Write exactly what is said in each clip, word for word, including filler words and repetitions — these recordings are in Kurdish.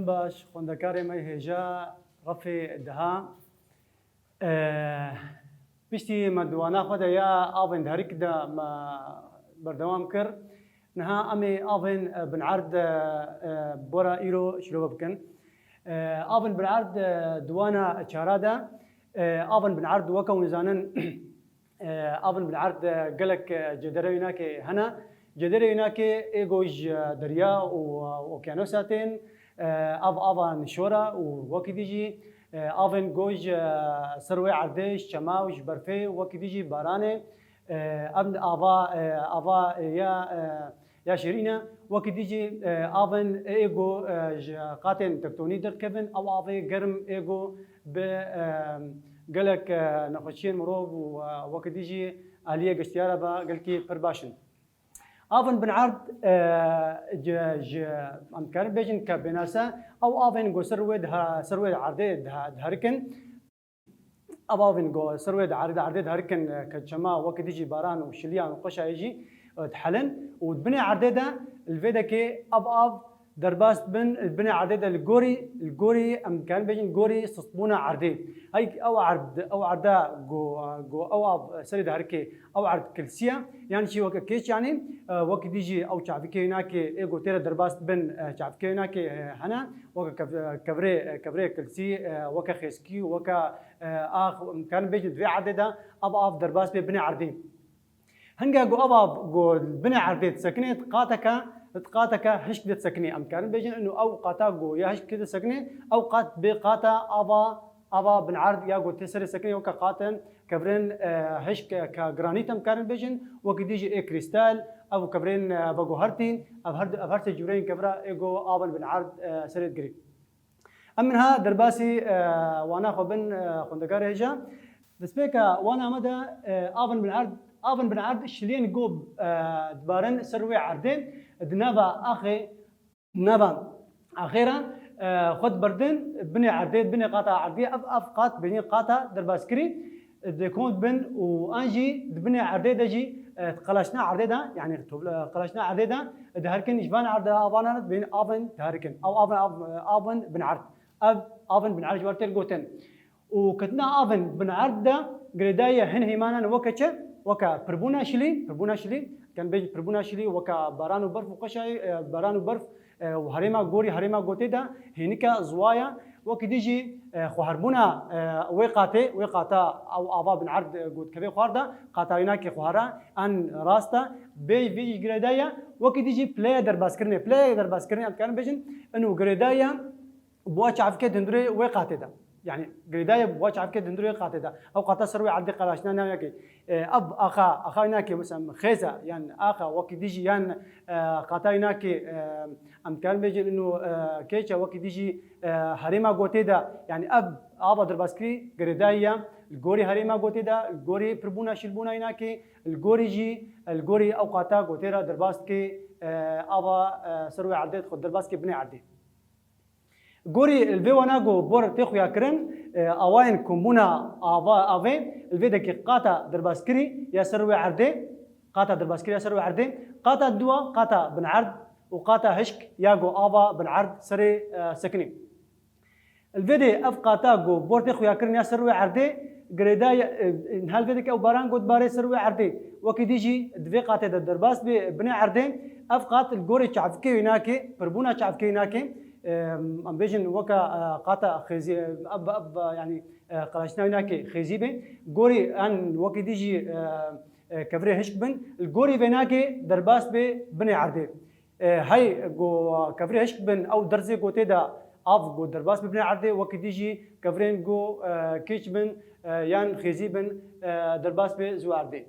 Baş, xwendekarê me hêja refê deha. Eh, piştî me di wana xwe de ya avên diherik de me berdewam kir. Niha em ê avên, eh, binerd, eh, eh, bora îro şirove bikin. Eh, avên binerd, eh, di wana çara de, eh, avên binerd weke hûn zanin, Eh, avên binerd, eh, gelek, eh, cêderê wînakê hene. Cêderê wînakê ê go ji derya û, eh, okyanusa tên, eh, av ava nişora û wekî dî jî, eh, avên go ji, eh, ser wê erdê, ji çema û ji berfê, wekî dî jî baranê. Eh, ev ava, eh, ava ya, eh, ya şêrîn e. Wekî dî jî, e, avên ê go, e, ji qatên tektonî derdikevin, ew avê germ ê go bi, e, gelek, e, nexweşiyên mirov û, e, wekî dî jî aliyê geştiyara ve gelkî pir baş in. Avên binerd, e, ji, ji, em dikarin bêjin ke pênase, ew avên go ser wê diha-, ser wê erdê diha-, diherikin. Ev avên go ser wê di erdê, di erdê diherikin, e, ke çema wekî dî jî baran û şiliyan û qweşayê jî, e, dihelin û di binê erdê de li vê dekê ev av derbas dibin, li binê erdê de li gorî, li gorî em dikarin bêjin gorî sistbûna erdê. Hey ew erd, ew erda go, go ew av serê diherikê, ew erd kilsiye, yan jî weke kêç yanî, e, wekî dî jî ew çavîkê wînakê ê go tê re derbas dibin, e, çavîkê wînakê, e, hene, weke kev-, kevirê, kevirê kilsî, e, weke xêskî, weke, e, ax, em dikarin bêjin di vê erdê de ev av derbas bê binê erdê. Hinga ku ev av ku binê erdê disekine, di qateke, di qateke hişk de disekine. Em dikarin bêjin, ino ew qata ku ya hişkê disekine, ew qat bê qata ava, ava binerd ya ku tê serê sekine, weke qatin, kevirên, e, hişk, e, ke granît em dikarin bêjin, wekî dî jî ê krîstal, ev kevirên, e, veguhertî, ev her, ev her sê cûreyên kevira ê ku avên binerd, e, serê digirî. Em niha derbasî, e, wana xwe bin, e, xwendekarê hêja. Destpêka wana me de, e, avên binerd, avên binerd şiliyên ku, e, dibarin ser wê erdê, di nava axê, di nava axê re, e, xwe diberdin binê erdê, binê qata erdê, ev, ev qat bêjin qata derbaskirî. Di kom dibin û an jî di binê erdê de jî, e, di qelaştina erdê de, yanî topla-, qelaştina erdê de, e, diherkin ji van erdê avana re dibên avên diherikin. Ew avên, av-, avên binerd. Ev avên binerd ji wer têr gotin. Û ketina avên binerd de girêdayî hin heymanan weke çi? Weke pirbûna şilî, pirbûna şilî, em bêjin pirbûna şilî, weke baran û berf û qeşayê, e, baran û berf, e, û herêma gorî, herêma gotê de hênika ziwaya, wekî dî jî, e, xweherbûna, e, wê qatê, wê qata ew ava binerd, e, gotkevê xwar de, qata wînakê xwara, en rast e, bê vê jî girêdayî ye, wekî dî jî pileya derbaskirinê, pileya derbaskirinê em dikarin bêjin, ino girêdayî ye, bi wa çavkê di hundirê wê qatê de. Yanî girêdayî ye bi wa çavkê di hundirê wê qatê de. Ew qata ser wê erdê qelaştina navnakê. E, ev axa, axa wînakê, mesela xêza, yan axa wekî dî jî, yan, e, qata wînakê, e, em dikarin bêjin ino, e, kêç e, wekî dî jî, e, herêma gotê de, yanî ev ava derbaskirî girêdayî ye, li gorî herêma gotê de, li gorî pirbûna şilbûna wînakê, li gorî jî, e, li gorî ew qata gotê re derbas dike, e, ava, e, ser wê erdê dixwe derbas dike binê erdê. Gorî li vê wana ku bor tê xuyakirin, e, awayên kombûna ava, avê li vê dekê qata derbaskirî ya ser wê erdê, qata derbaskirî ya ser wê erdê, qata dua, qata binerd û qata hişk ya ku ava binerd serê, e, sekinî. Li vê de ev qata ku bor tê xuyakirin ya ser wê erdê, girêdayî, e, e, niha li vê dekê ew baran ku dibarê ser wê erdê. Wekî dî jî di vê qatê de derbas bê binê erdê, ev qat li gorî çavkê wînakê, pirbûna çavkê wînakê, e, em bêjin weke, e, qata xêzî, e, ev, ev, e, yanî, e, qelaştina wînakê xêzî bê. Gorî en wekî dî jî, e, e, kevirê hişk bin. Li gorî vênakê derbas bê binê erdê. E, hey, go kevirê hişk bin, ew derzê gotê de av go derbas bibine erdê, wekî dî jî kevirên go, e, kêç bin, e, yan xêzî bin, e, derbas bê zû erdê.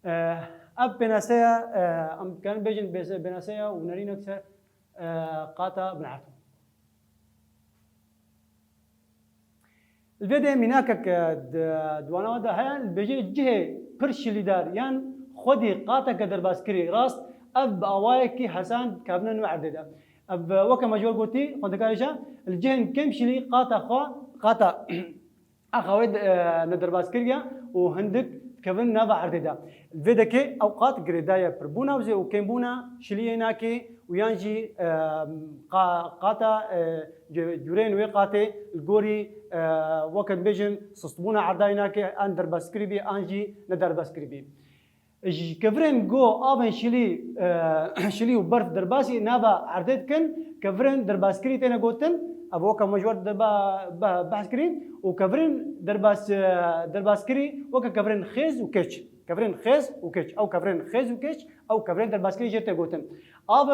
E, ev pênase ye, e, em dikarin bêjin bêse-, pênase ye û nerînek ser, e, qata binerd. Li vê de mînakek, e, di, di wana de heye, li bêjê cihê pir şilîdar yan xwedî qateke derbaskirî rast, ev bi awayekî hesan dikevine nû erdê de. Ev, e, weke me ji we gotî, xwendekarê hêja, li cihên kêm şilî qata xwe, qata axa wê, e, ne derbaskirî ye û hindik kevin nava erdê de. Li vê dekê ew qat girêdayî pirbûna wizê û kêmbûna şiliyê nake û yan jî, e, qa-, qata, e, cu-, cureyên wê qatê li gorî, e, weke dibêjin sistbûna erdayî nake an derbeskirî bî an jî nederbeskirî bî. Ji kevirên go avên şilî, e, şilî û berf derbasî nava erdê dikin, kevirên derbeskirî têne gotin, ev weke me ji we re derba-, be-, behs kirî, û kevirên derbas-, e, derbaskirî weke kevirên xêz û keç. Kevirên xêz û keç. Ew kevirên xêz û keç, ew kevirên derbaskirî jê tê gotin. Av,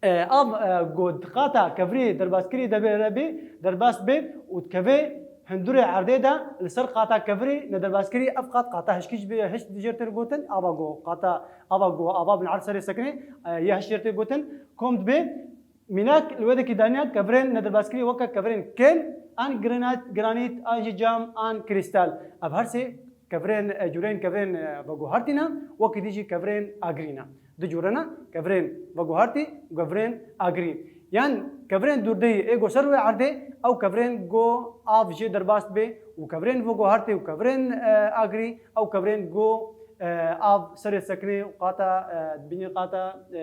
e, av, e, go di qata kevirê derbaskirî de be, re bê, derbas bê û dikeve hundurê erdê de li ser qata kevirê nederbaskirî, ev qat qata hişkî ji bê, hişk jê tê gotin, ava go qata, ava go, ava bin erd serê sekinê, e, ya hişk jê tê gotin, kom dibe, mînak li wê dekî daniya kevirên nederbaskirî weke kevirên kêm an granat-, granît an jî cam an krîstal. Ev her sê kevirên, e, cureyên kevirên, e, veguhertî ne, wekî dî jî kevirên agirî ne. Du cure ne, kevirên veguhertî û kevirên agirî. Yan kevirên dûrdeyî ê go ser wê erdê, ew kevirên go av jê derbas bê û kevirên veguhertî û kevirên, e, agirî, ew kevirên go, e, av serê sekinê û qata, e, dibînî qata, e,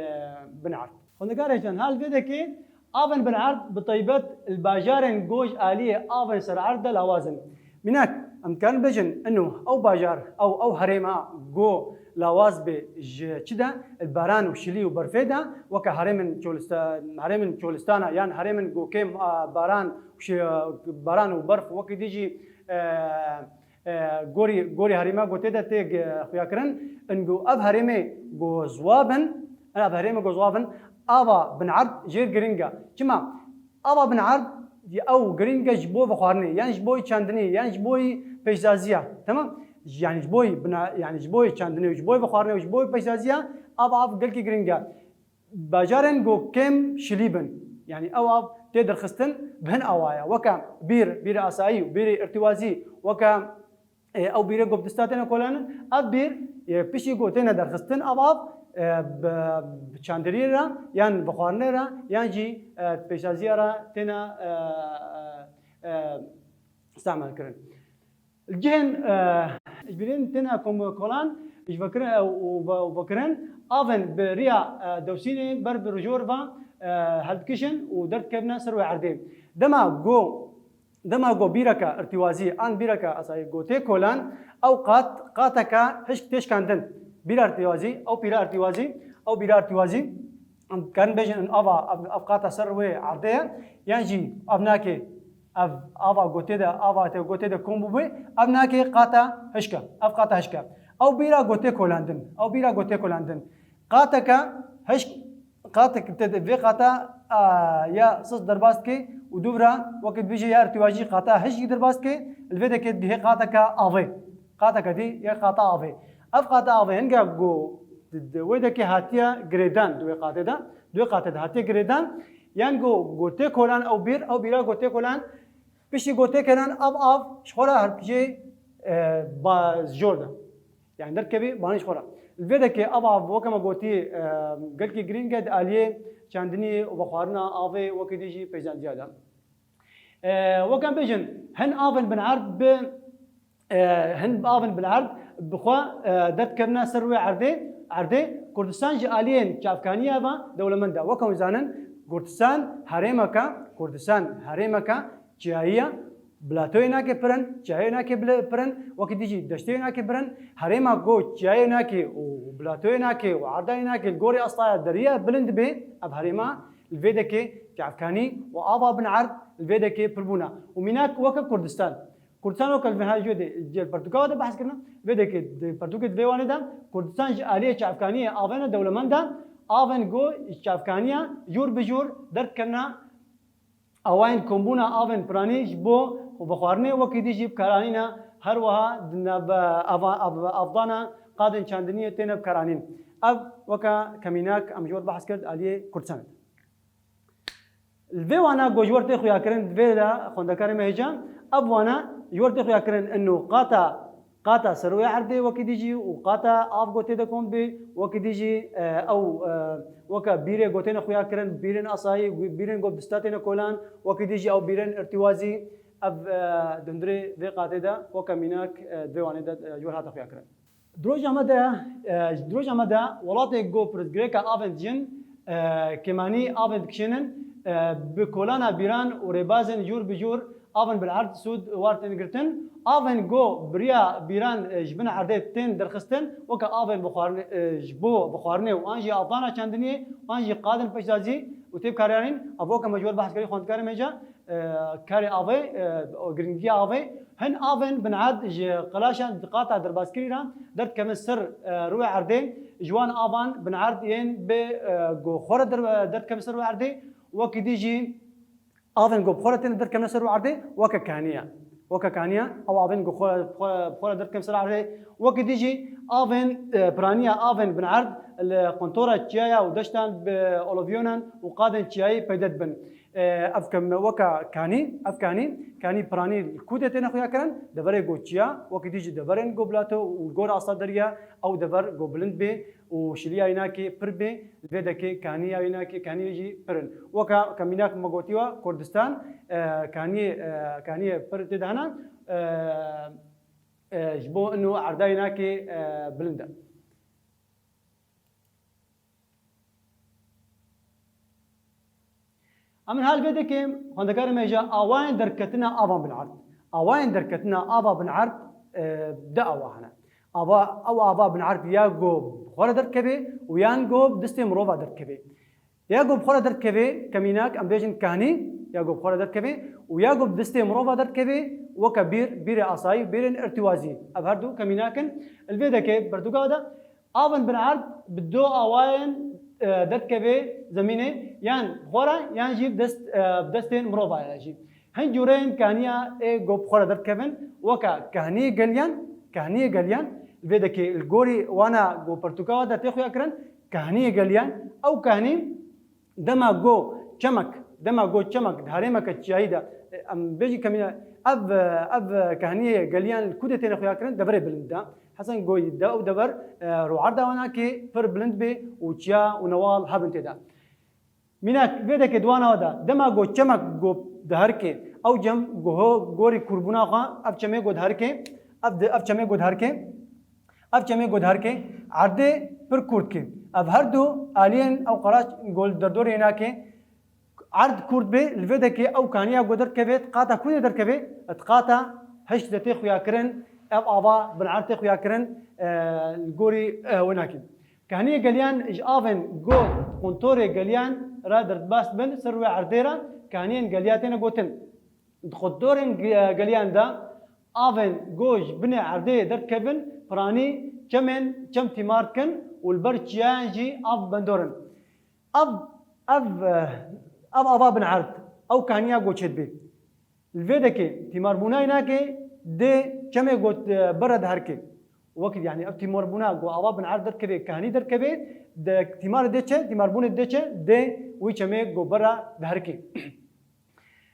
bin erd. Xwendekarê can, hal vê dekê avên bin erd bi taybet li bajarên go ji aliyê avên ser erd de lawaz in. Mînak, em dikarin bêjin, ino ew bajar, ew, ew herêma go lawaz bê ji çi de? Li baran û şilî û berfê de, weke herêmên Çolista-, herêmên Çolistana yan herêmên go kêm, a, baran û şi-, baran û berf wekî dî jî, e, e, gorî, gorî herêma go tê de tê, e, xuyakirin, in go ev herêmê go ziwa bin, ev herêmê go ziwa bin, ava bin erd jêr giring e. Çima? Ava bin erd ew giring e ji bo vexwarinê, yan ji bo çandinê, yan ji bo peyzaziya. Temam? Yani ji bo bina-, yani ji bo çandinê û ji bo vexwarinê û ji bo peyzaziya, av, av gelkî giring e. Bajarên go kêm şilî bin. Yani ew av tê derxistin bi hin awaya. Weke bîr, bîrê asayî û bîrê irtîwazî, weke, e, ew bîrê go bi dista têne kolanin, ev bîr, e, piştî go têne derxistin, ev av, e, bi, bi çandinê re, yan bi xwarinê re, yan jî, e, peysaziya re têne, e, e, e, îstemal kirin. Li cihên, e, ji bîrên têne kom-, kolan, ji vekirin, e, û ve-, û vekirin, avên bi riya, e, dewsînê ber bi rijor ve, e, heldikişin û derdikevine ser wê erdê. Dema go, dema go bîreke irtîwazî an bîreke asayî go tê kolan, ew qat, qateke hişk tê şikandin. Bîra irtîwazî, ew pîra irtîwazî, ew bîra irtîwazî, em dikarin bêjin in ava, ev, ev qata ser wê erdê ye, yan jî ev nake, ev ava go tê de, ava tê go tê de kom bûbû, ev nake qata hişk e, ev qata hişk e. Ew bîra go tê kolandin, ew bîra go tê kolandin. Qateke hişk, qatek te de vê qata, a, ya sist derbas dike û dûvra wekî dibêje ya irtîwajî qata hişkî derbas dike, li vê dekê dihê qateke avê. Qateke dî ya qata avê. Ev qata avê hinga ku di, di wê dekê hatiye girêdan di wê qatê de, di wê qatê de hatiye girêdan, yan ku go tê kolan ew bîr, ew bîra go tê kolan, piştî go tê kolan ev av ji xwe re her jê, e, ba-, jor de. Yani derkevî banî ji xwe re. Li vê dekê ev av, weke me gotî, e, gelkî girîng e di aliyê çandinî û vexwarina avê wekî dî jî peyzandiya de. E, weke em bêjin, hin avên bin erd bi, e, hin avên bin erd bi xwe, e, derdikevine ser wê erdê, erdê. Kurdistan ji aliyên çavkaniyê ve dewlemend e. Weke hûn zanin, Kurdistan herêmeke, Kurdistan herêmeke çiyayî ye. Platoyê nake pir in, çiyayê nake bile-, pir in, wekî dî jî deştê nake pir in. Herêma ku çiyayê nake û platoyê nake û erdayê nake li gorî astaya deriya bilind bê, ev herêma li vê dekê çavkanî û ava bin erd li vê dekê pirbûna. Û mînak weke Kurdistan. Kurdistan weke li vê hal jê de, ji pertûka de behs kirine, vê dekê di pertûkê di vê wanê de Kurdistan ji aliyê çavkaniyê avêne dewlemend e, avên ku ji çavkaniya jûr bi jûr derdikevine, awayên kombûna avên piranî ji bo vexwarinê wekî dî jî bikaranîne, her wiha di nav-, ava-, av-, avdana qadên çandiniyê têne bikaranîn. Ev weke kemînak em ji we re behs kir di aliyê Kurdistanê de. Li vê wana ku ji we re tê xuyakirin, di vê de xwendekarê me hêja, ev wana ji we re tê xuyakirin ino qata Qata ser wê erdê wekî dî jî û qata av ku tê de kom bê, wekî dî jî, e, ew, e, weke bîrê ku têne xuya kirin, bîrên asayî, bîrên ku bi dista têne kolan, wekî dî jî ew bîrên irtîwazî, Ev, e, di hundirê vê qatê de weke mînak, e, di vê wanê de, e, ji wir hate xuyakirin. Di roja me de, e, di roja me de welatê ku pirsgirêka avên dijîn, e, kêmanî avên dikişînin, e, bi kolana bîran û rêbazên jûr bi jûr avên bin erd sûd war tên girtin. Avên ku bi riya bîran, e, ji bin erdê tên derxistin, weke avên bixwarin-, e, ji bo bixwarinê û an jî avdana çandiniyê, an jî qadên pêşdazî û tê bikaranîn, ev weke me ji wir behs kirî xwendkarê me jî, e, karê avê, e, girîngiya avê. Hin avên bin erd ji qilaşan di qata derbaskirî re derdikevin ser, e, rûyê erdê. Ji wan avan bin erd yên bi, e, ku xwe re der-, derdikevin ser rûyê erdê. Wekî dî jî avên ku bi xwe re tên derdikevin ser rûyê erdê, weke kaniya. Weke kaniya, ew avên ku xwe, xwe, xwe re derdikevin ser erdê. Wekî dî jî avên, e, piraniya avên bin erd li quntora çiyaya û deştan bi olivyonan û qadên çiyayî peyde dibin. E, ev kem weke kanî, ev kanî, kanî piranî li ku de têne xuya kirin, deverê ku çiya, wekî dî jî deverên ku bilato û li gor asta derya, ew dever ku bilind bê û şiliya wî nakê pir bê, li vê dekê kaniya wî nakê, kaniyê jî pir in. Weke ke mînak me gotî we, Kurdistan, e, kaniyê, e, kaniyê pir tê de hene, e, e, ji bo ino erda wî nakê, e, bilind e. Em li hal vê dekê xwendekarê me ji awayên derketina ava bin erd. Awayên derketina ava bin erd, e, du awa hene. Ava, ew ava bin erd ya ku bi xwe re derdikeve û yan ku bi destê mirova derdikeve. Ya ku bi xwe re derdikeve, ke mînak em bêjin kahnî, ya ku bi xwe re derdikeve û ya ku bi destê mirova derdikeve, weke bîr, bîrê asayî, bîrên irtiwazî. Ev her du ke mînak in. Li vê dekê pertûka de Avên bin erd bi du awayên, e, derdikeve zemînê, yan xwe re, yan jî bi dest, e, bi destên mirova re jî. Hin cûreyên kanîya ê ku bi xwe re derdikevin, weke kahniyê geliyan, kahniyê geliyan, li vê dekê li gorî wana ku pertûka we de tê xuya kirin, kahniyê geliyan, ew kahnî Dema ku çemek, dema ku çemek di herêmeke çiyayî de, em bêjî kemîne, ev, ev kehniyê geliyan li ku de têne xuya kirin, deverê bilind de. Hesen ku de ew dever, e, rûerda wana kê pir bilind bê û çiya û newal hebin tê de. Mînak, vê dekê di wana de, dema ku çemek ku diherike, ew cem ku ho gorî kûrbûna xwe, ev çemê ku diherike, ev di, ev çemê ku diherike, Ev çemê ku diherike, erdê pir kûrt ke. Ev her du aliyên ew qaraç ku li derdorê nake, erd kûrt bê, li vê dekê ew kaniya ku derkeve, di qata ku de derkeve, di qata heşt de tê xuya kirin, ev ava bin erd tê xuya kirin, e, li gorî, e, wê nake. Kaniyê geliyan ji avên ku quntorê geliyan re derbas bin, ser wê erdê re kaniyên geliya têne gotin. Di quntorên ge-, geliyan de avên ku ji binê erdê derdikevin, piranî çemên, çem tîmar dikin û li ber çiyayan jî av bendor in. Ev, ev, ev ava bin erd, ew kaniya ku çêdibê. Li vê dekê tîmarbûna wî nake, dê çemê ku, e, bere diherike. Wekî, yanî ev tîmarbûna ku ava bin erd derdikeve, kanî derdikeve, de tîmarê dê çi, tîmarbûnê dê çi, dê wî çemê ku bere diherike.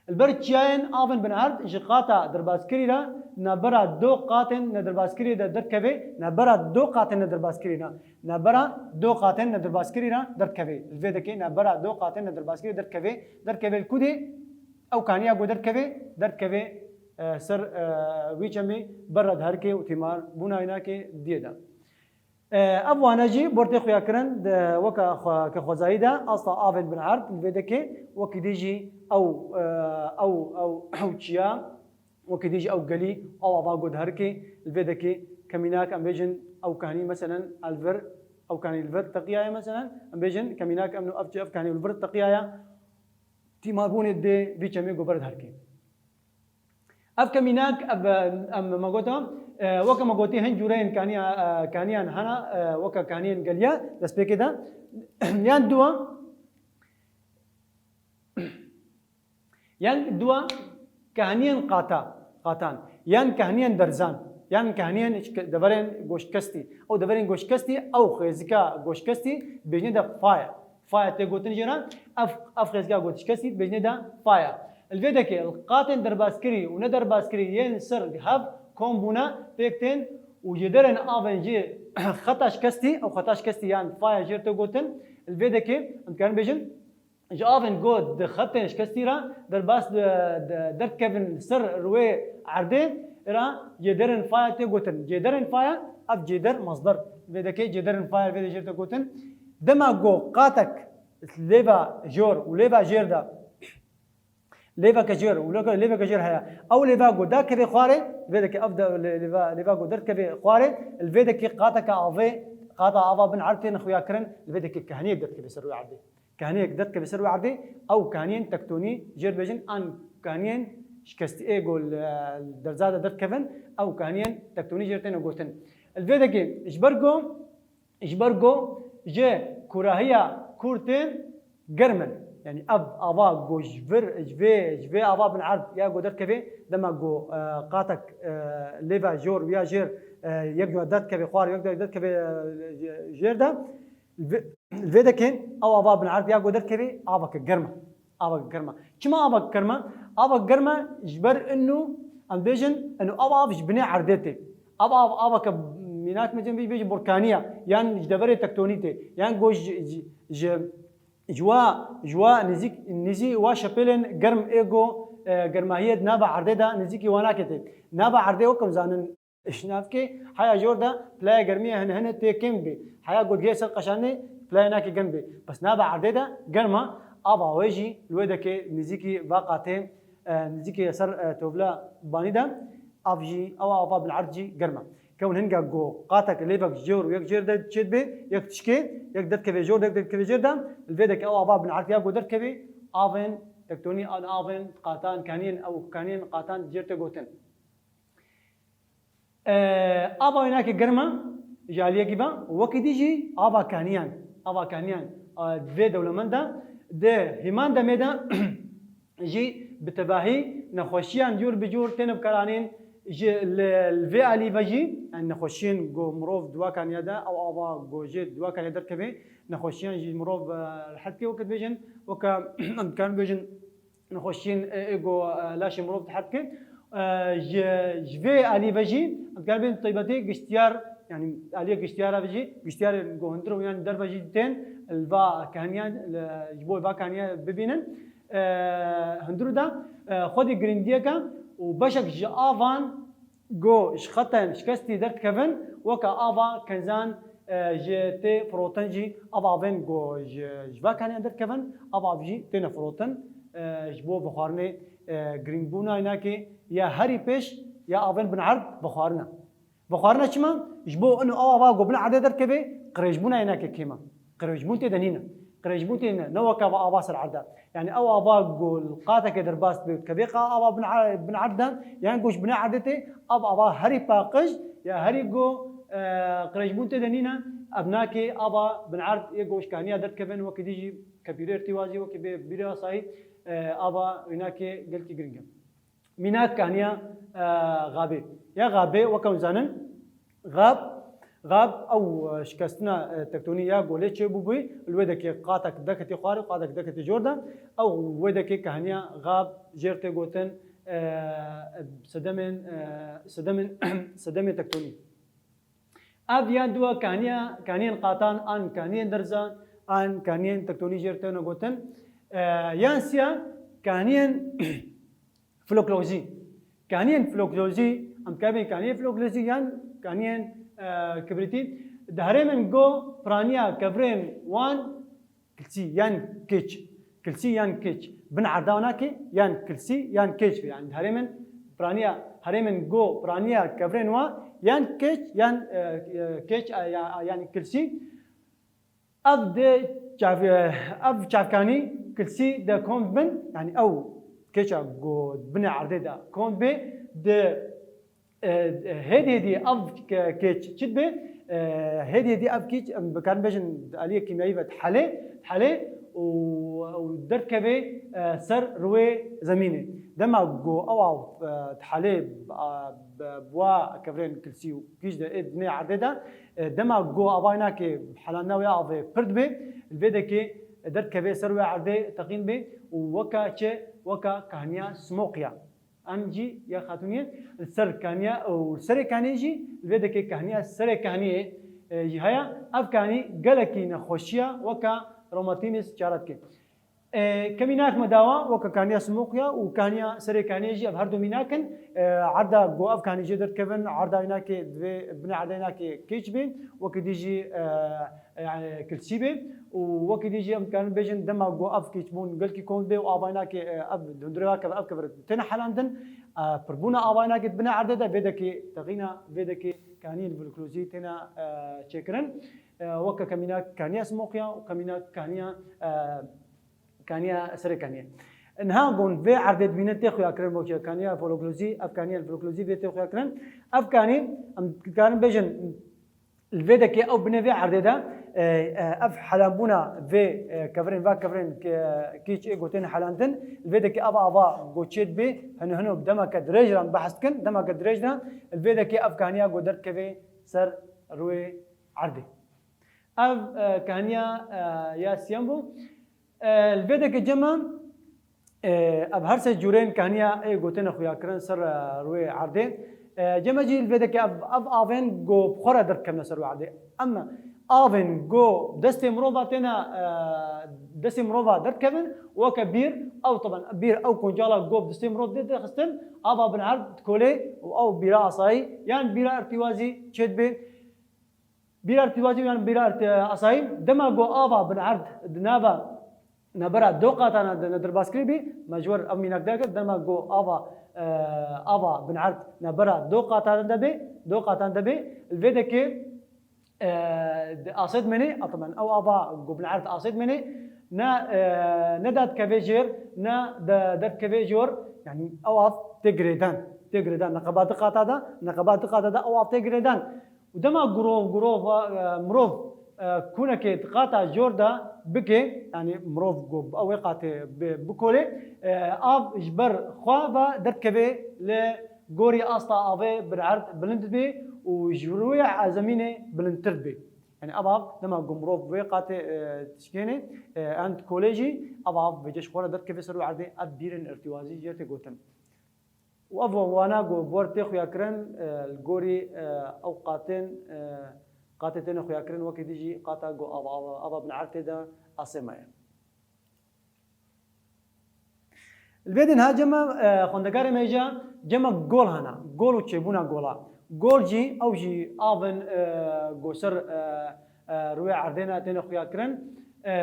Li ber çiyayên avên bin erd ji qata derbaskirî re navbera du qatên nederbaskirî de derdikeve, navbera du qatên nederbaskirî re, navbera du qatên nederbaskirî re derdikeve. Li vê dekê navbera du qatên nederbaskirî derdikeve, derdikeve li ku de ew kaniya ku derdikeve, derdikeve, e, ser, e, wî çemê ber re diherike û tîmarbûna wî nake diyê de. E, ev wane jî bor tê xuya kirin di weke xwe-, ke xwezayî de asta avên bin erd li vê dekê wekî dî jî ew, e, ew, ew, ew çiya, wekî dî jî ew gelî, ew ava ku diherike li vê dekê kemînak em bêjin ew kanî meselen el vir, ew kanî li vir teqiyaye meselen, em bêjin kemînak em ev, ev kanî li vir teqiyaye, tîmarbûnê dê vî çemê ku ber diherike. Ev kemînak, ev, em, me got, e, weke me gotî hin cûreyên kaniya, e, kaniyan hene, e, weke kaniyên geliya destpêkê de. Yan dua, yan dua kahniyên qata, qatan, yan kahniyên derzan, yan kahniyên şike-, deverên goştkestî. Ew deverên goştkestî, ew xêzika goştkestî, bêjinê de faya. Faya tê gotin jê re, ev, ev xêzika goştkestî, bêjinê de faya. Li vê dekê, li qatên derbaskirî û nederbaskirî yên ser hev kom bûne, pêk tên û ji derên avên jê xeta şikestî, ew xeta şikestî yan faya jê re tê gotin, li vê dekê, em dikarin bêjin, Ji avên ku di xetên şikestî re derbas di, di, derdikevin ser rûyê erdê re cêderên faya tê gotin. Cêderên faya, ev cêder masder. Vê dekê cêderên faya vê de jêr tê gotin. Dema ku qatek lêva jor û lêva jêr de, lêveke jêr û lêveke, lêveke jêr heye. Ew lêva ku dakeve xwarê, vê dekê ev de lê-, lêva, lêva ku derdikeve xwarê, li vê dekê qateke avê, qata ava bin erd têne xuya kirin, li vê dekê kehniyek derdikeve ser rûyê erdê. Kehniyek derdikeve ser rûyê erdê, ew kehniyên tektonî jêr dibêjin, an kehniyên şikestî ê ku li, li derza de derdikevin, ew kehniyên tektonî jêr têne gotin. Li vê dekê ji ber ku, ji ber ku ji kûrahiya kûr tên germ in. Yanî ev ava ku ji vir, ji vê, ji vê ava bin erd ya ku derdikeve, dema ku, e, qatek, e, lêva jor û ya jêr, e, yek ji wan derdikeve xwar, yek derdikeve, e, jêr de, li vê, li vê dekê ew ava bin erd ya ku derdikeve aveke germ e. Aveke germ e. Çima aveke germ e? Aveke germ e ji ber inu, em bêjin, inu ev av ji binê erdê tê. Ev av, aveke mînak me cem bêjin burkanî ye. Yan ji deverê tektonî tê. Yan ku ji, ji, ji, ji wa, ji wa nêzîk, nêzî wa şepêlên germ ê ku, e, germahiyê di nava erdê de nêzîkî wan nake tê. Nava erdê wek em zanin, ji navkê heya jor de pilaya germiyê hin hin tê kêm bê. Heya ku digihê ser qeşanê pilaya nake germ bê. Bes nava erdê de germ e, ava wê jî li wê dekê nêzîkî va qatê, e, nêzîkî ser, e, tovla banî de, av jî, ew ava bin erd jî germ e. Kewin hinga ku qatek lêvek jor û yek jêr de çêdibe, yek tişkê, yek derdikeve jor, yek derdikeve jêr de, li vê dekê ew ava bin erd ya ku derdikeve, avên tektonî an avên qatan, kaniyên ew kaniyên qatan jêr tê gotin. E, ava wê nake germ e, ji aliyekî ve, wekî dî jî ava kaniyan, ava kaniyan, e, vê dewlemend e, di hêman demê de jî bi tevahî nexweşiyan cûr bi cûr têne bikaranîn, ji li, li vê alî ve jî, yanî nexweşiyên ku mirov di wa kaniya de, ew ava ku jê di wa kaniya derdikeve, nexweşiyan jî mirov, e, li hetke weke dibêjin, weke em dikarin bêjin, nexweşiyên, e, ê ku, e, laşê mirov dihert ke. E, ji, ji vê alî ve jî, em dikarin bêjin taybetî giştiyar, yanî aliyê giştiyara ve jî, giştiyarên ku hundir û yan derve jî tên, li va kaniyan, li, ji bo va kaniya bibînin. E, hundir de, e, xwedî girîngiyeke û beşek ji avan, Go ji xetên şikestî derdikevin, weke ava kenzan, e, ji tê firotin jî, ev avên go ji, ji vekaniyan derdikevin, ev av jî têne firotin, e, ji bo vexwarinê, e, girîngbûna înakê ya herî pêş ya avên bin erd vexwarina. Vexwarina çima? Ji bo ino ew ava go bin erdê derdikeve, qirêjbûna înakê kêm e. Qirêjbûn tê de nîne. Qirêjbûn tê de ne weke ava, ava ser erd e. Yanî ew ava ku li qateke derbas dibe, kevê qa ava bin er-, bin erd de, yan ku ji binê erdê tê, ev ava herî paqij, ya herî ku, e, qirêjbûn tê de nîne, ev nake ava bin erd ê ku ji kaniya derdikevin, wekî dî jî kepîrê irtîwazî, wekî bê bîrê asayî, e, ava wî nake gelkî giring e. Mînak kaniya, e, xabê. Ya xabê, weke hûn zanin, xab, xab ew, e, şikestina, e, tektonî ya golê çêbûbûyî, li wê dekê qatek deketî xwarê, qatek deketî jor de, ew wê dekê kaniya xab jêr tê gotin, e, sedemên, e, sedemên, sedemên tektonî. Ev yan dua kaniya, kaniyên qatan an kaniyên derzan an kaniyên tektonî jêr têne gotin. E, yan siya kaniyên floklozî. Kaniyên floklozî, em dikevin kaniyên floklozî yan kaniyên, e, kibrîtî. Di herêmên go piraniya kevirên wan kilsî yan kêç. Kilsî yan kêç. Bin erda nake yan kilsî yan kêç be. Yanî herêmên piraniya, herêmên go piraniya kevirên wa yan kêç yan, e, e, kêç, e, ya, yanî kilsî. Ev de çav-, e, ev çavkanî kilsî de kom bin, yanî ew kêça go binê erdê de kom be, de E, hêdî hêdî ev ke-, kêç çi dibe? E, hêdî hêdî ev kêç, em bikarin bêjin, di aliyê kîmyayî ve dihelê, dihelê û, û derdikeve, e, ser rûyê zemînê. Dema ku ew av, e, dihelê, e, bi, bi wa kevirên kilsî û kîç de ê dinê erdê de, e, dema ku avayê nake helandina wê avê pir dibe, li vê dekê derdikeve ser wê erdê teqîn be û weka çi, weka kahniya smoqiya. Em jî ya xatûniyê li ser kaniya û li serê kaniyê jî li vê dekê kahniya serê kaniyê, e, jî heye. Ev kanî gelekî nexweşiya weka romatînis çare dike. E, kemînak me dawa, weke kaniya simoqiya û kaniya serê kaniyê jî, ev her du mînak in. E, erda ku ev kanî jê derdikevin, erda wînakê divê binê erda wînakê kêç bê, wekî dî jî, e, yani kilsî bê û wekî dî jî em dikarin bêjin dema ku ev kêçbûn gelkî kom bê û ava wînakê, e, ev di hundirê ve keve, ev kevir têne helandin. E, pirbûna ava wînakê di binê erdê de vê dekê texîna vê dekê kaniyên vîlklozî têne, e, çêkirin. E, weke kemînak kaniya simoqiya û kemînak kaniya, e, kaniya serê kaniyê. Niha gon vê erdê dibîne tê xuya kirin, bo kaniya vîlklozî, ev kaniya vîlklozî vê tê xuya kirin. Ev kanî, em dikarin bêjin, li vê dekê ew binê vê erdê de, e, e, ev helanbûna vê, e, kevirên, va kevirên ke-, kîç ê gotên helandin, li vê dekê ev ava goçêt bê, hino hino demeke dirêj re behs dikin, demeke dirêj re, li vê dekê ev kaniya go derdikeve ser rûyê erdê. Ev, e, kaniya, e, ya siyem bû. E, li vê dekê cema, e, ev her sê cûrên kaniya ê gotine xuya kirin ser, e, rûyê erdê. E, cema jî li vê dekê ev, ev avên go bi xwe re derdikevine ser rûyê erdê. Em avên go destê mirova têne, e, destê mirova derdikevin, weke bîr, ew taban bîr, ew kuncala go bi destê mirov dê dixistin, ava bin erd dikolê û ew bîra asayî yan bîra irtîwazî çêdibê. Bîra irtîwazî yan bîra irt-, asayî, dema ku ava bin erd di nava nabera do qatana de ne derbaskirî bî, me ji wir ev mînak derkir, dema ku ava, e, ava bin erd nabera do qatan de bê, do qatan de bê, li vê dekê, e, di asê dimênê, ataben ew ava ku bin erd asê dimênê, ne, e, ne dadikeve jêr, ne de-, derdikeve jor, yani ew av tê girêdan, tê girêdan, neqeba di qata de, neqeba di qata de ew av tê girêdan. Û dema gurov, gurov, e, mirov, e, kûnekê di qata jor de bike, yani mirov ku bi ew ê qatê bi-, bikole, e, av ji ber xwe ve derdikeve li gorî asta avê bi erd bilind dibe û ji rûyê zemînê bilindtir dibe. Yani ev av dema ku mirov vê qatê, e, dişkêne, e, yan dikole jî, ev av vêce ji xwe re derdikeve ser û erdê, ev bîrên irtîwazî jê tê gotin. Û ev wana ku bi wer tê xuyakirin, e, li gorî, e, ew qatên, e, qatê têne xuyakirin, wekî dî jî qata ku ava, ava, ava bin erdê de asê me ye. Li vê din ha cema, e, xwendekarê me jî cema gol hana. Gol û çêbûna gola. Gol jî, ew jî av in, e, ku ser, e, e, rûyê erdê ne têne xuyakirin. E,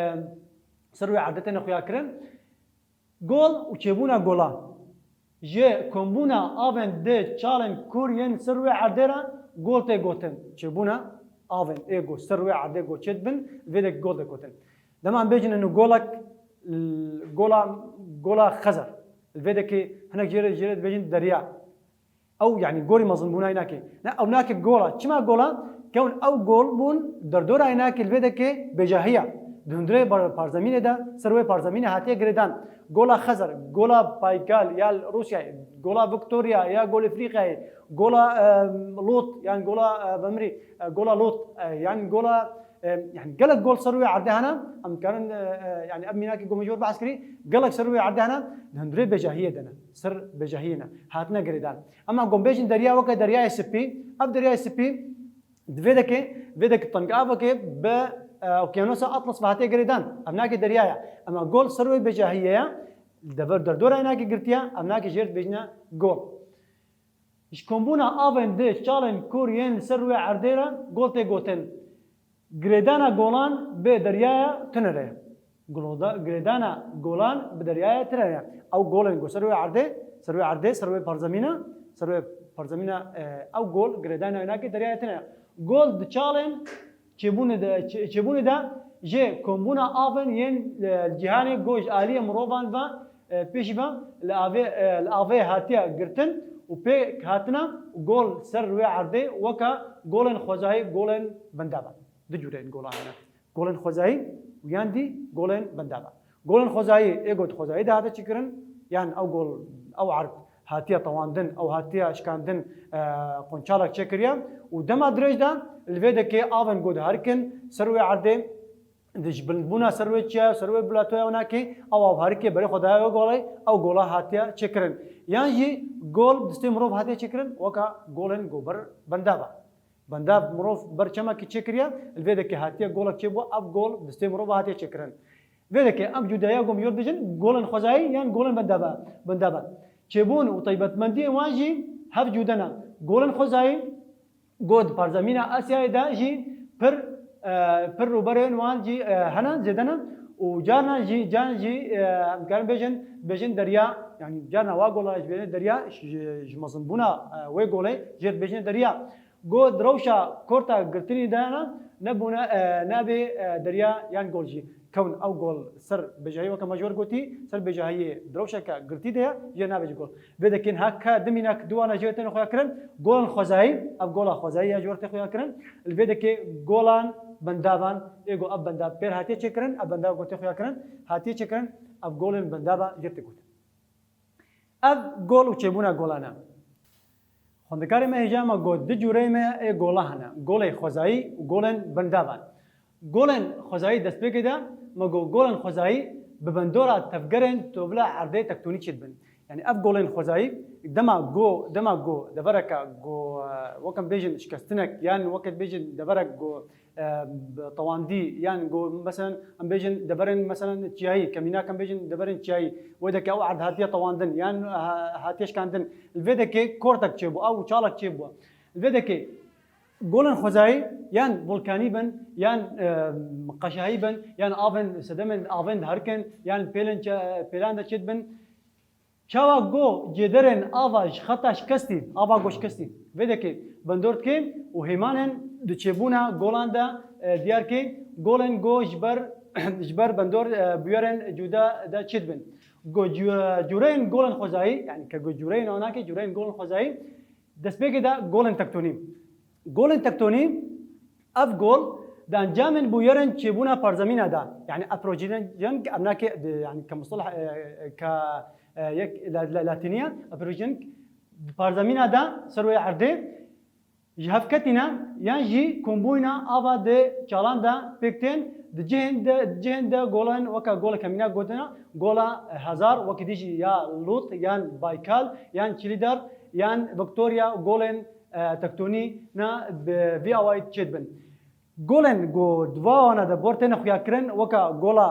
ser rûyê erdê têne xuyakirin. Gol û çêbûna gola. Ji kombûna avên di çalên kûr yên ser rûyê erdê re gol tê gotin. Çêbûna avên ê go ser rûyê erdê go çêdibin, vê de gol tê gotin. Dema em bêjin ino golek, l-, gola, gola Xezar. Li vê dekê hinek jê re, jê re dibêjin derya. Ew, yani, gorî mezinbûna wî nake. Ne, ew nake gola. Çima gola? Kewin ew gol bûn derdora wî nake li vê dekê bêjahiya. Di hundirê bar-, parzemînê de, ser wê parzemînê hatiye girêdan. Gola Xezar, gola Baykal ya li Rûsyayê, gola Victoria ya Golê Efrîqyayê, gola, e, Lot, yan gola, e, Vemirî, e, gola Lot, e, yan gola, e, yani gelek gol ser wê erdê hene, em dikarin, e, e, yani ev mînakê ku me ji wir behs kirî, gelek ser wê erdê hene, di hundirê bêjahiyê de ne, ser bêjahiyê ne, hatine girêdan. Ema ku em bêjin derya weke Deryayê Spî, ev Deryayê Spî di vê dekê, vê dekê tengavekê bi, e, Okyanosa Atlas ve hatiye girêdan. Ev nake derya ye. Ema gol ser wê bêjahiyê ye, li dever derdora wî nake girtiye, ev nake jê re dibêjine gol. Ji kombûna avên di çalên kûr yên li ser rûyê erdê re gol tê gotin. Girêdana golan bi deryaya tune re ye. Guloda-, girêdana golan bi deryaya tune re ye. Ew golên ku ser wê erdê, ser wê erdê, ser wê parzemîna, ser wê parzemîna, e, ew gol girêdana wî nake deryaya tune ye. Gol di çalên çêbûnê de, çê-, çêbûnê de jê kombûna avên yên, e, cîhanê ku ji aliyê mirovan ve, e, pêşî ve li avê, e, li avê hatiye girtin û pêk hatina gol ser rûyê erdê weke golên xwezayî, golên bendava. Du cûreyên golan hene. Golên xwezayî û yan dî golên bendava. Golên xwezayî ê got xwezayî de hate çêkirin, yan ew gol, ew erd hatiye tewandin, ew hatiye şikandin, e, qunçalek çêkiriye û dema dirêj de li vê dekê avên ku diherikin ser wê erdê, di ji bilindbûna ser wê çiya, ser wê bilatoya winakê, ew av herikê berê xwe daye wê golê, ew gola hatiye çêkirin. Yan jî gol distê mirov hatiye çêkirin, weka golên ku ber bendava. Bendav mirov ber çemekî çêkiriye, li vê dekê hatiye golek çêbû, ev gol distê mirov hatiye çêkirin. Vê deke em cudeya gom jor dibêjin golên xwezayî yan golên bendava, bendava. Çêbûn û taybetmendiyên wan jî hev cude ne. Golên xwezayî go di parzemîna Asyayê de jî pir, e, pir rûberên wan jî, e, hene, zêde ne. Û carna jî, can jî, e, em karin bêjin, bêjin derya, yanî carna wa gola ji bêjin derya, ji, ji mezinbûna, e, wê golê jê dibêjin derya. Go di rewşa korta girtinî de ne, nebûne, e, nabê, e, derya yan gol jî. Kewin ew gol ser bêjahiyê weke me ji wir gotî, ser bêjahiyê di rewşeke girtî de ye, jê nabê jî gol. Vê dekê heke dimînek duwana jê têne xuya kirin, golên xwezayî, ev gola xwezayî ya ji wir tê xuya kirin. Li vê dekê golan bendavan, ê go ev bendav pêr hatiye çêkirin, ev bendav go tê xuya kirin, hatiye çêkirin, ev golên bendava jê tê gotin. Ev gol û çêbûna golan e. Xwendekarê me hêja me got, du cûreyê me ê gola hene, golê xwezayî û golên bendavan. Golên xwezayî destpêkê de me got, golên xwezayî bi bendora tevgerên tovla erdê tektonî çêdibin. Yanî ev golên xwezayî dema go, dema go devereke go, e, weke em bêjin şikestinek yan weke dibêjin deverek go, e, tewandî, yan go, meselen, em bêjin deverên, meselen, çiyayî, kemînak em bêjin deverên çiyayî, wê deke ew erd hatiye tewandin, yan ha-, hatiye şikandin. Li vê dekê kortek çêbû, ew çalek çêbû. Li vê dekê golên xwezayî yan volkanî bin, yan, e, qeşayî bin, yan avên, sedemên avên diherikin, yan pêlên çe-, pêlan de çêdibin. Çawa go cêderên ava ji xeta şikestî, ava go şikestî, vê dekê bendor dike û hêmanên di çêbûna golan de, e, diyar ke golên go ji ber, ji ber bendor, e, bûyerên cuda de çêdibin. Go cu-, cûreyên golên xwezayî, yanî ke go cûreyên anake, cûreyên golên xwezayî, destpêkê de golên tektonî. Golên tektonî, ev gol di encamên bûyerên çêbûna parzemîna de, yanî aprojenî, yanî em nake, yanî ke mustalah, e, e, ke, e, yek la-, la-, latîniye, aprojenî parzemîna de ser wê erdê ji hev ketîne yan jî kombûyna ava di çalan de pêk tên, di cihên de, di cihên de golên weke goleke mînak gotina, gola Hazar, wekî dî jî ya Lût, yan Baykal, yan Çilîdar, yan Victoria, golên, e, tektonî ne bi vî awayî çêdibin. Golên ku di va wana de bor têne xuyakirin weke gola,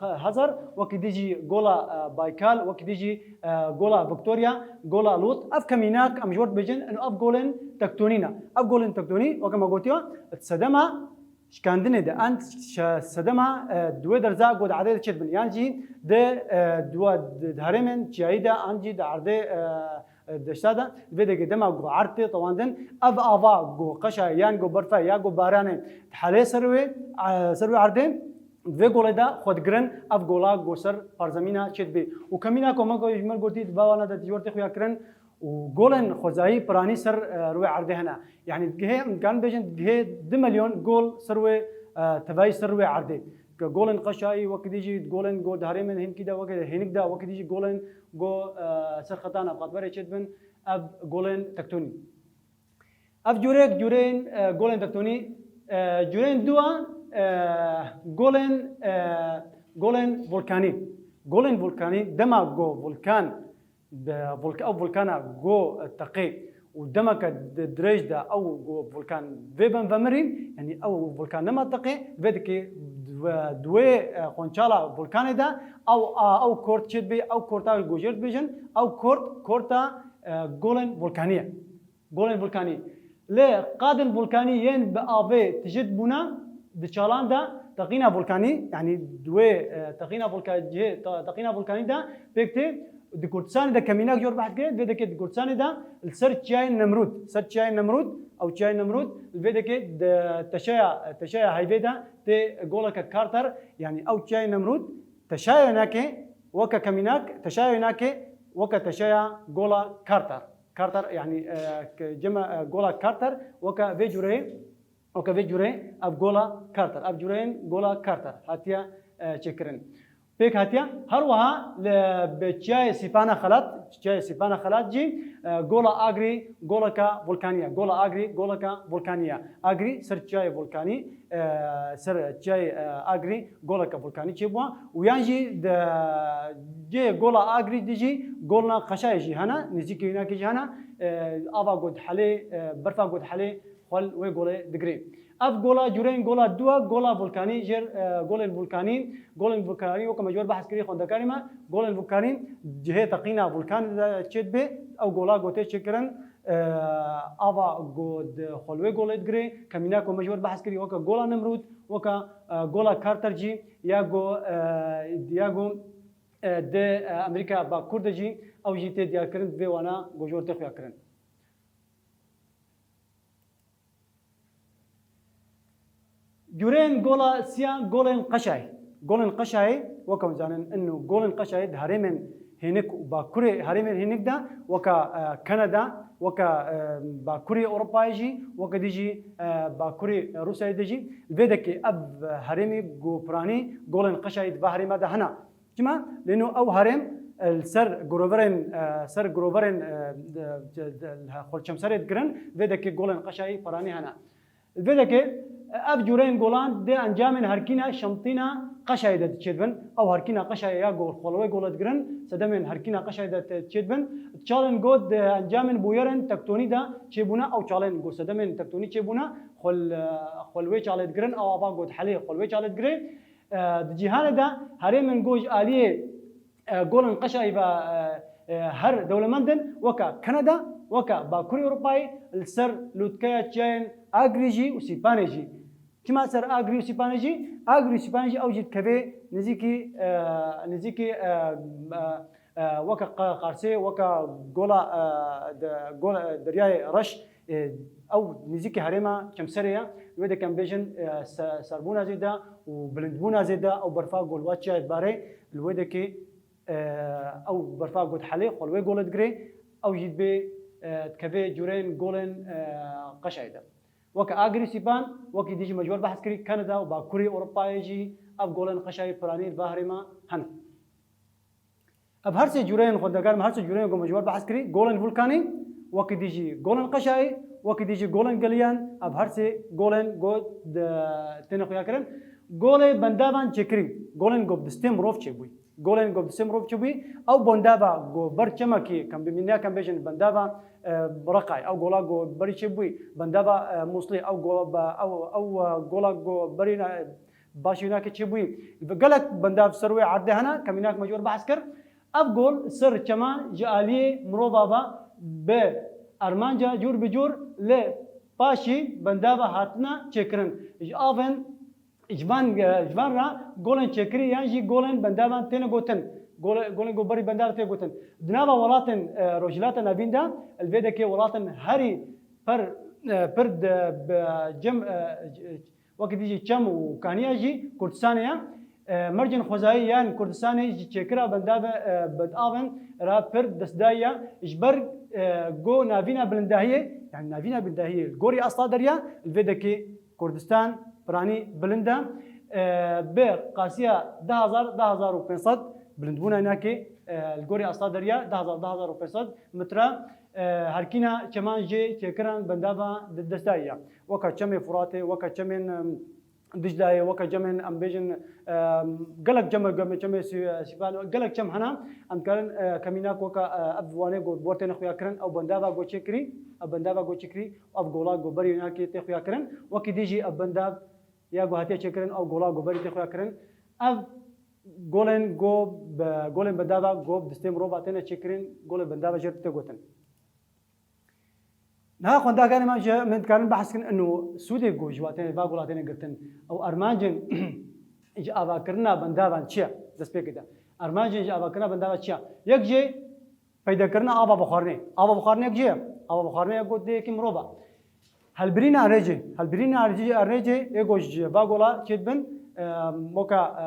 e, Hazar, wekî dî jî gola, e, Baykal, wekî dî jî, e, gola Victoria, gola Lût. Ev kemînak em ji wir dibêjin, ino ev golên tektonî ne. Ev golên tektonî, weke me gotiye, di sedema şikandinê de, an şe-, sedema, e, di wê derza ku di erdê de çêdibin. Yan jî di, e, duwa, di, di herêmên çiyayî de, an jî di erdê, e, e, deşta de, vê degê dema ku erd tê tewandin, ev ava ku qeşa yan ku berfe ya ku baranê dihelê ser wê, e, ser wê erdê, vê golê de xwe digirin, ev gola ku ser parzemîna çêdibê. Û kemîna ku me ku ji me gotî di va wana de tijortê xuya kirin û golên xwezayî piranî ser, e, rûyê erdê hene. Yanî gihê, em karin bêjin gihê du milyon gol ser wê, e, tevayî ser rûyê erdê. Ke golên qeşayî, wekî dî jî golên go di herêmên hênkî de, wekî hênik de, wekî dî jî golên go, e, ser xeta navxatberê çêdibin, ev golên tektonî. Ev cûrek cûreyên, e, golên tektonî, e, cûreyên dua, e, golên, e, golên volkanî. Golên volkanî, dema go volkan, bi volk-, ew volkana go teqê û demeke di-, dirêj de ew go volkan vê ben vemirî, yanî ew volkan nema teqê, vê dikê di-, di wê, e, xonçala volkanê de ew, a, ew kort çêdibê, ew korta go jêr dibêjin, ew kort, korta, e, golên volkanî ye. Golên volkanî. Lê qadên volkanî yên bi avê tijî bûna di çalan de teqîna volkanî, yanî di wê, e, teqîna volka-, cihê te-, teqîna volkanî de pêk tê, di Kurdistanê de kemînak jor behs kiriye, vê dikê di Kurdistanê de li ser çiyayê Nemrûd, ser çiyayê Nemrûd, ew çiyayê Nemrûd, li vê dikê di teşeya, teşeya heyvê de tê goleke Karter, yanî ew çiyayê Nemrûd, teşaya nake weke kemînak, teşaya nake weke teşeya gola Karter. Karter, yanî, e, ke cema, e, gola Karter, weke vê cûreyê, weke vê cûreyê ev gola Karter, ev cûreyên gola Karter hatiye, e, çêkirin. Pêk hatiye, her wiha li, bi çiyayê Sîpana Xelat, çiyayê Sîpana Xelat jî, e, gola Agrî, goleka volkanî ye. Gola Agrî, goleka volkanî ye. Agrî ser çiyayê volkanî, e, ser çiyayê, e, Agrî, goleke volkanî çêbûye û yan jî di cihê gola Agrî de jî golna Qeşayê jî hene, nêzîkî wînakê jî hene. e, ava ku dihelê, e, berfa ku dihelê xwe li wê golê digirê. Ev gola cûreyên gola dû e, gola vulkanî jêr, e, golên vulkanî, golên vulkanî weke me ji wer behs kirî xwendekarê me, golên vulkanî cihê teqîna vulkanê de çê dibe, ew gola ku tê çêkirin, e, ava ku di xwe li wê golê digirê, kemîna ku me ji wer behs kirî weke gola Nemrûd, weke, e, gola Carter jî, ya ku, e, ya ku, e, di, e, Amerîkaya Bakur de jî ew jî tê diyarkirin, di vê wana ku ji wer tê xuyakirin. Cûreyên gola siya golên Qeşayê. Golên Qeşayê, weke hûn zanin, ino golên Qeşayê di herêmên hênik û bakurê herêmên hênik de, weke, e, Kanada, weke, e, bakurê Ewropayê jî, weke dî jî, e, bakurê Rûsyayê de jî. Li vê dekê ev herêmê ku piranî golên Qeşayê di va herêma de hene. Çima? Lêno ew herêm, e, li ser giroverên, e, ser giroverên, e, de, de, de, li xwe çemserê dikirin, vê dekê golên Qeşayê piranî hene. Li vê dekê, e, ev cûreyên golan dê encamên herkîna şemtîna Qeşayê de çêdibin. Ew herkîna Qeşayê ya ku xwe li wê gole digirin, sedemên herkîna Qeşayê de te-, çêdibin. Çalên ku di encamên bûyerên tektonî de çêbûne, ew çalên ku sedemên tektonî çêbûne, xwe li, xwe li wê çalê digirin, ew ava ku dihelê xwe li wê çalê digirê. E, di cîhanê de herêmên ku ji aliyê, e, golên Qeşayê ve, e, e, her dewlemend in, weke Kanada, weke Bakurê Ewropayê, li ser lûtkeya çiyayên Agrî jî û Sîpanê jî. Çima ser Agrî û Sîpanê jî? Agrî û Sîpanê jî ew jî dikeve nizîkî, e, nizîkî, e, e, e, weke Qa-, Qarsê, weke gola, e, de, gola, e, Deryayê Reş, e, ew nizîkî herêma Çemserê ye. Wê de ke em bêjin, e, se-, serbûna zêde û bilindbûna zêde, ew berfa ku li wa çiyayê dibarê, li wê dekê, e, ew berfa ku dihelê xwe li wê gole digirê, ew jî dibê, e, dikeve cûreyên golên, e, Qeşayê de. Weke Agrî Sîpan, wekî dî jî me ji wer behs kirî, Kanada û Bakurê Ewropayê jî ev golên Qeşayê piranî li va herêma hene. Ev her sê cûreyên xwendekar me, her sê cûreyên ku me ji wer behs kirî, golên vulkanî, wekî dî jî golên Qeşayê, wekî dî jî golên geliyan, ev her sê golên ku di-, têne xuyakirin. Golê bendavan çêkirî, golên ku bi destê mirov çêbûyî. Golên ku bi destê mirov çêbûyî, ew bendava ku ber çemekî, kem bimîniya kem bêjin bendava, e, Reqayê, ew gola ku berî çêbûyî, bendava, e, Muslê, ew gola, ew, ew, e, gola ku berî ne-, Başî wînakê çêbûyî. Gelek bendav ser wê erdê hene, kemînak me ji wer behs kir. Ev gol ser çeman ji aliyê mirova ve bi armanca cûr bi cûr li paşî bendava hatina çêkirin. Ji avên, ji van, ji van re golên çêkirî yan jî golên bendavan têne gotin. Gole-, golên ku berî bendav tê gotin. Di nava welatên, e, Rojhilata Navîn de, li vê dekê welatên herî pir, e, pir di, bi cem, e, Wekî dî jî çem û kaniya jî Kurdistanê ye. E, mercên xwezayî yan Kurdistanê ji çêkira bendave, e, bendavên re pir destdayî ye. Ji ber, e, ku navîna bilindahiyê, yani navîna bilindahiyê li gorî asta derya, li vê dekê Kurdistan piranî bilind e. E, bi qasiya du hezar, du hezar û pênc sed bilindbûna nake, e, li gorî asta derya du hezar, du hezar û pênc sed metre, e, herkîna çeman jê çêkiran bendava di destdayî ye. Weke çemê Furatê, weke çemên, em, Diclayê, weke cemên, em bêjin, em, gelek cem, cem, çemê Sî-, Sîpan, gelek çem hene. Em dikarin, e, kemînak weke, e, ev wanê ku bi wer têne xuyakirin, ew bendava ku çêkirî, ev bendava ku çêkirî, ev gola ku berî wînakê tê xuyakirin. Wekî dî jî ev bendav ya ku hatiye çêkirin, ew gola ku berî tê xuyakirin. Ev golên ku bi, golên bendava ku bi destê mirova têne çêkirin, golê bendava jêr tê gotin. Niha xwendekarê me ji min dikarin behs kin ino sûdê ku ji watê va gola têne girtin û armancên ji avakirina bendavan çi ye? Destpêkê de armancên ji avakirina bendavan çi ye? Yek jê peydakirina ava bixwarinê. Ava bixwarinê yek jê ye. Ava bixwarinê yek got dê yekî mirov e. Helbirîna rêcê, helbirîna rêcê, rêcê ê ku ji va gola çêdibin, e, moka, e,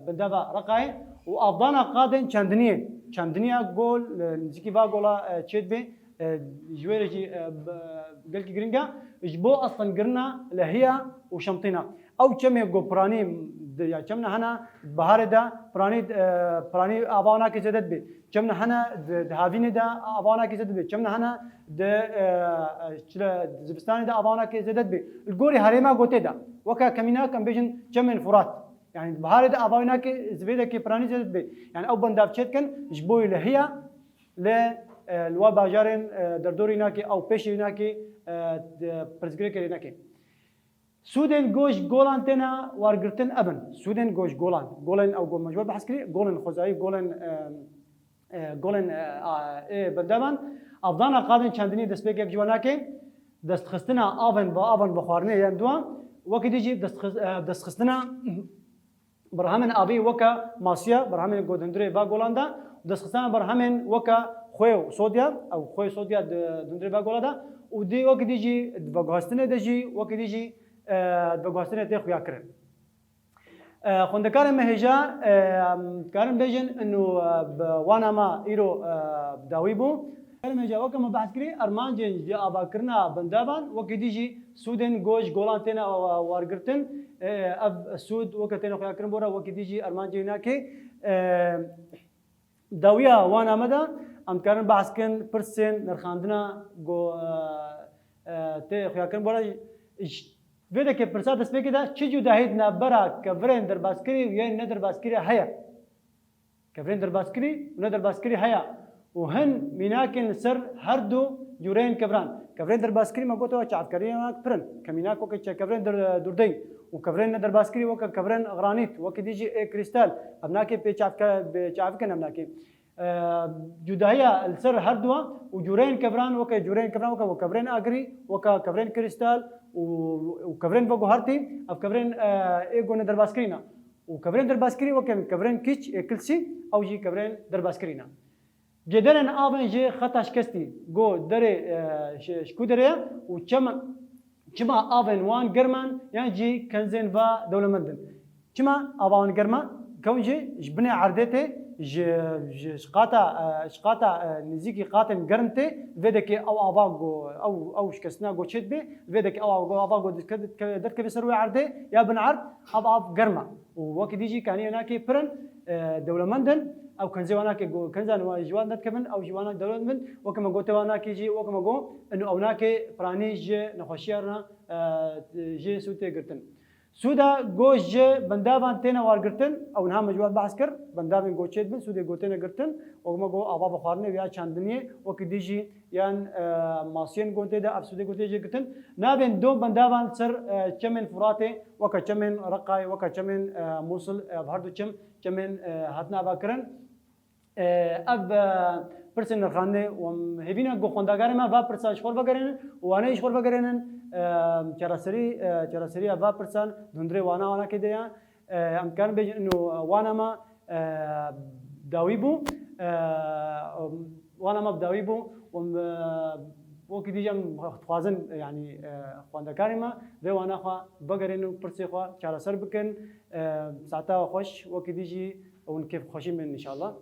bendava Reqayê û avdana qadên çendiniyê. Çendiniya gol, e, nizîkî va gola, e, çêdibê, e, ji wê re jî, e, b-, gelkî giring e, ji bo astengirina lehiya û şemtîna. Ew çemê ku piranî di, ya çemna hene, di biharê de piranî, e, piranî ava winakê zêde dibe. Çemna hene di, di havînê de ava winakê zêde dibe. Çemna hene di, e, e, çile, di zivistanê de ava winakê zêde dibe. Li gorî herêma gotê de. Weke kemînak em bêjin çemên Furat. Yani di biharê de ava winakê zivêdekê piranî zêde dibe. Yani ew bendav çêdikin ji bo lehiya lê E, li wa bajarên, e, derdorî nake, ew pêşî nake, e, di pirsgirêkê nake. Sûdên ku ji golan têne wergirtin ev in. Sûdên ku ji golan. Golên ew ku me ji we behs kirî, golên xwezayî, golên, e, e, golên, e, a, ê bendevan. Avdana qadên çandinî destpêkek ji we nake. Destxistina avên ve, avan vexwarinê yên duwa. Wekî dî jî destxis-, e, destxistina berhemên avî weke masiya, berhemên ku di hundirê va golan de, û destxistina berhemên weke xwê û sodya, ew xwê û sodya di, di hundirê va gola de, û dî wekî dî jî di veguhestinê de jî, wekî dî jî, e, di veguhestinê tê xuyakirin. E, xwendekarên me hêja, e, em dikarin bêjin, ino, e, bi wana me îro, e, bi dawî bû. Kerem hêja, weke me behs kirî, armancên ji avakirina bendavan, wekî dî jî sûdên ku ji golan têne, e, wergirtin, e, ev sûd weke têne xuyakirin bora, wekî dî jî armancê nake. E, dawiya wana me de, em dikarin behs kin pirsên nirxandina ku, e, e, tê xuyakirin bora, ji vê dekê pirsa destpêkê de çi cudahî di navbera kevirên derbaskirî û yên nederbaskirî heye? Kevirên derbaskirî û nederbaskirî heye û hin mînakên li ser her du cûreyên keviran. Kevirên derbaskirî me gote we çavkeriyanek pir in. Ke mînak weke çe-, kevirên der-, dûrdeyî û kevirên nederbaskirî weke kevirên granît, wekî dî jî ê krîstal. Ev nake pê çavke-, bê çavikin ev nake. E, cudahiya li ser her duwa û cûreyên keviran weke cûreyên keviran weke, weke kevirên agirî, weke kevirên krîstal û, û kevirên veguhertî, ev kevirên, e, ê ku nederbaskirî ne. Û kevirên derbaskirî weke kevirên kîç ê kilsî, ew jî kevirên derbaskirî ne. Cêderên avên ji xeta şikestî ku derê, e, ji, ji ku derê ye û çem-, çima avên wan germ in yan jî kenzên va dewlemend in? Çima ava wan germ e? Kewn jî ji binê erdê tê, ji, ji, ji qata, e, ji qata, e, nêzîkî qatên germ tê, vê dekê ew ava ku, ew, ew şikestina ku çêdibe, vê dekê ew ava ku, ava ku dike-, dike-, derkeve ser wê erdê ya bin erd, ev av germ e. Û wekî dî jî kaniyê nake pir in, e, dewlemend in, ew kenzê wan nake ku, kenzan wan ji wan derdikevin, ew jî wan nake dewlemend in, weke me gote wan nake jî, weke me got, ino ew nake piranî ji nexweşiya re, e, jê sûd tê girtin. Sûda ku ji bendavan têne wergirtin, ew niha me ji we behs kir, bendavên ku çêdibin, sûdê ku têne girtin, wek me got, ava vexwarinê ya çandiniyê, wekî dî jî yan, e, masiyên ku tê de ev sûdê ku tê jê girtin. Navên du bendavan li ser, e, çemên Furatê, weke çemên Reqayê, weke çemên, e, Mûsil, ev her du çem, çemên, e, hatine avakirin. E, ev, e, pirsên nirxandinê û em hêvî ne ku xwendekarê me va pirsa ji xwe vegerênin û wane jî ji xwe vegerênin, e, çareserî, e, çareseriya va pirsan di hundirê wana, wanakê de ye. E, em dikarin bêjin ino wana me, e, dawî bû. E, wana me bi dawî bû û em, e, wekî dî jî em dixwazin, yanî, e, xwendekarê me vê wana xwe vegerênin û pirsê xwe çareser bikin. E, saeta we xweş, wekî dî jî hûn kêf xweşî bibin înşallah.